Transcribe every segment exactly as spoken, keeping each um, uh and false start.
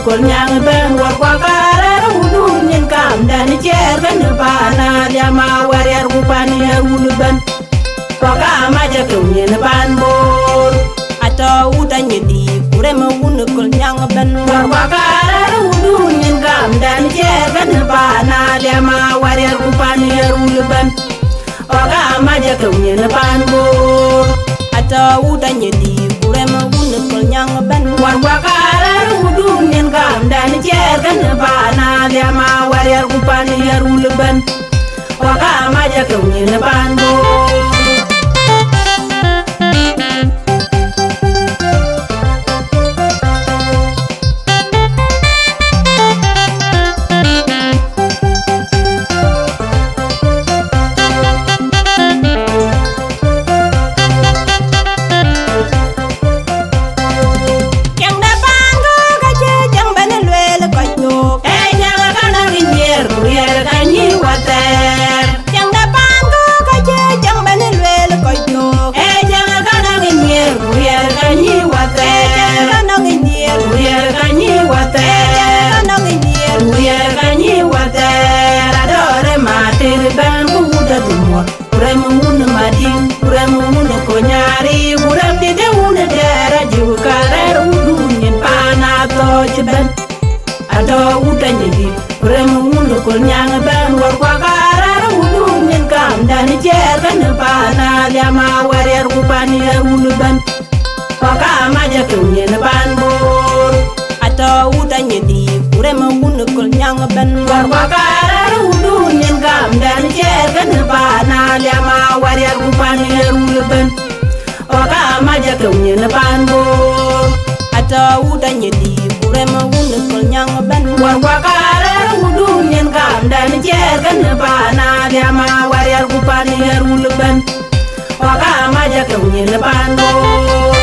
Kol nyaŋ ëbɛ̈n wär kuak arɛ̈ɛ̈r wudun nyin kamdɛn ciɛɛr kënë paan Aliɛm awär yär ku pan yär wun ëbɛ̈n. Kuak amac akëu nyin pan Bor. Atɔ̈ wut anyïdï ku rem wun Kol nyaŋ ëbɛ̈n. Wär kuak arɛ̈ɛ̈r wudun nyin kamdɛn ciɛɛr kënë paan Aliɛm awär yär ku pan yär wun ëbɛ̈n. Kuak amac akëu nyin pan Bor. Atɔ̈ wut anyïdï ku rem wun Kol nyaŋ ëbɛ̈n. Wär kuak arɛ̈ɛ̈r wudun nyin kamdɛn ciɛɛr kënë paan Aliɛm awär yär ku pan yär wun ëbɛ̈n. Kuak amac akëu nyin pan Bor. Cäŋ de paan kɔ̈k acie cäŋ bɛ̈n lueel kɔc thok. Ee cäŋ ka nɔŋ nyier ku riɛl ka nyïï wathɛɛr. Cäŋ de paan kɔ̈k acie cäŋ bɛ̈n lueel kɔc thok. Ee cäŋ ka nɔŋ nyier ku riɛl ka nyïï wathɛɛr. Ee cäŋ ka nɔŋ nyier ku riɛl ka nyïï wathɛɛr. Ee cäŋ ka nɔŋ nyier ku riɛl ka nyïï wathɛɛr. Adɔ̈ɔ̈r ë Matir ëbɛ̈n ku wut Adhumuɔ̈r. Ku rem wun Madiŋ, ku rem wun Konyari, ku rem dït wun Dɛɛr Ajuk, ka rɛ̈ɛ̈r wudun nyin paan Athɔ̈ɔ̈c ëbɛ̈n. Atɔ̈ wut Anyidi, ku rem wun Kol nyaŋ ëbɛ̈n, wär kuak arɛ̈ɛ̈r wudun nyin kamdɛn ciɛɛr kënë paan Aliɛm awär yär ku pan yär wun ëbɛ̈n. Kuak amac akëu nyin pan Bor. Atɔ̈ wut Anyidi, ku rem wun Kol nyaŋ ëbɛ̈n. Wär kuak arɛ̈ɛ̈r wudun nyin kamdɛn ciɛɛr kënë paan Aliɛm awär yär ku pan yär wun ëbɛ̈n. Kuak amac akëu nyin pan Bor. Atɔ̈ wut Anyidi, ku rem wun Kol nyaŋ ëbɛ̈n. Wär kuak arɛ̈ɛ̈r wudun nyin kamdɛn ciɛɛr kënë paan Aliɛm awär yär ku pan yär wun ëbɛ̈n. Kuak amac akëu nyin pan Bor.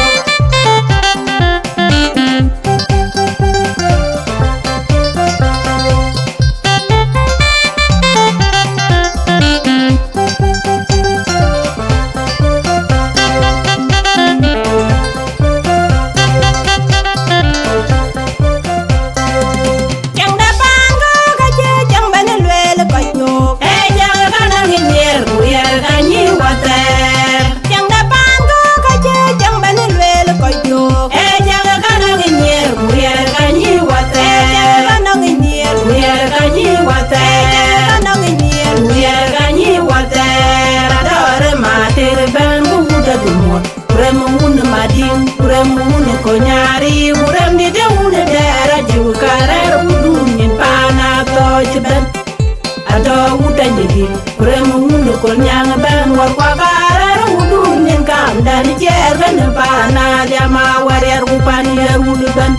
Cäŋ de paan kɔ̈k acie cäŋ bɛ̈n lueel kɔc thok. Ee cäŋ ka nɔŋ nyier ku riɛl ka nyïï wathɛɛr. Cäŋ de paan kɔ̈k acie cäŋ bɛ̈n lueel kɔc thok. Ee cäŋ ka nɔŋ nyier ku riɛl ka nyïï wathɛɛr. Ee cäŋ ka nɔŋ nyier ku riɛl ka nyïï wathɛɛr. Ee cäŋ ka nɔŋ nyier ku riɛl ka nyïï wathɛɛr. Adɔ̈ɔ̈r ë Matir ëbɛ̈n ku wut Adhumuɔ̈r. Ku rem wun Madiŋ, ku rem wun Konyari, ku rem dït wun Dɛɛr Ajuk, ka rɛ̈ɛ̈r wudun nyin paan Athɔ̈ɔ̈c ëbɛ̈n. Atɔ̈ wut Anyidi, ku rem wun Kol nyaŋ ëbɛ̈n, wär kuak arɛ̈ɛ̈r wudun nyin kamdɛn ciɛɛr kënë paan Aliɛm awär yär ku pan yär wun ëbɛ̈n.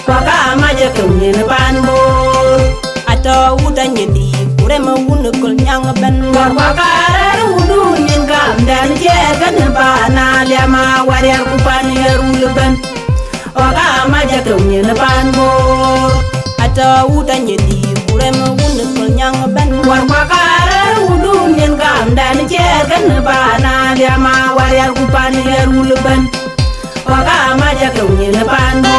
Kuak amac akëu nyin pan Bor. Atɔ̈ wut Anyidi, ku rem wun Kol nyaŋ ëbɛ̈n. Wär kuak arɛ̈ɛ̈r wudun nyin kamdɛn ciɛɛr kënë paan Aliɛm awär yär ku pan yär wun ëbɛ̈n. Kuak amac akëu nyin pan Bor. Atɔ̈ wut Anyidi, ku rem wun Kol nyaŋ ëbɛ̈n. Wär kuak arɛ̈ɛ̈r wudun nyin kamdɛn ciɛɛr kënë paan Aliɛm awär yär ku pan yär wun ëbɛ̈n. Kuak amac akëu nyin pan Bor.